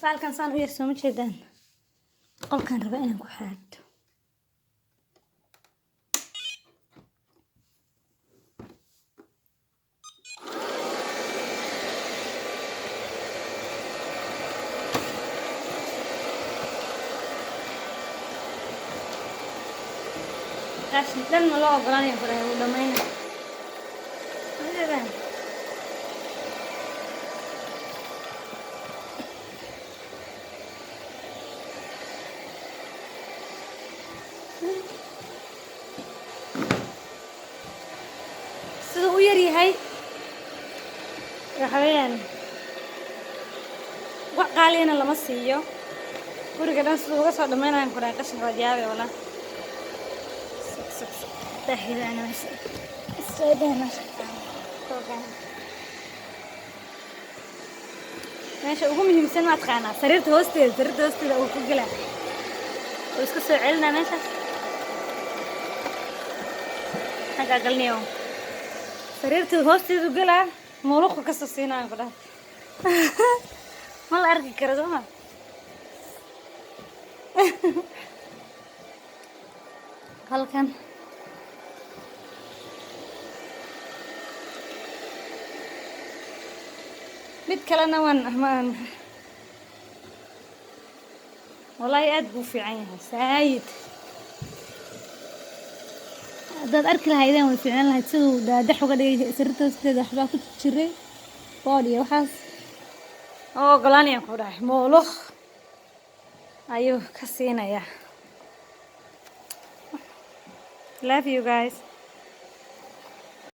Baalkan saan u yar, sooma jeedaan? Qolkaan raba inaan ku xaadho. Qashin dhan ma loo ogolaanaya, ku dhahay, wuu dhamayna. Ma jeedaan? Siduu u yar yahay, waxa weeyaan wax qaaliyana lama siiyo. Guriga dhan siduu uga soo dhamaynayan, ku dhahay, qashinka, waad yaabe walaa. Sug, sug, sug. Daahidana meesha istaagana meesha toogan. Meesha ugu muhiimsan maa taqaanaa? Sariirta hoosteeda. Sariirta hoosteeda uu ku gelaa oo iska soo celinaa meeshaas. Xaggaa galniyo, sariirta hoosteedu gelaa, muluqa kasoo siinaayo, ku dhahay. Ma la arki karo, soo ma? Halkan mid kalena waan maan. Wallaahi aad buu u fiican yahay saayid. Haddaad arki lahaydeen, way fiicnaan lahayd siduu daadax uga dhigay. Sariirta hoosteeda waxbaa ku jiray, bood iyo waxaas oo ogolaanayaan, ku dhahay, mooloh ayuu ka siinayaa. Love you guys.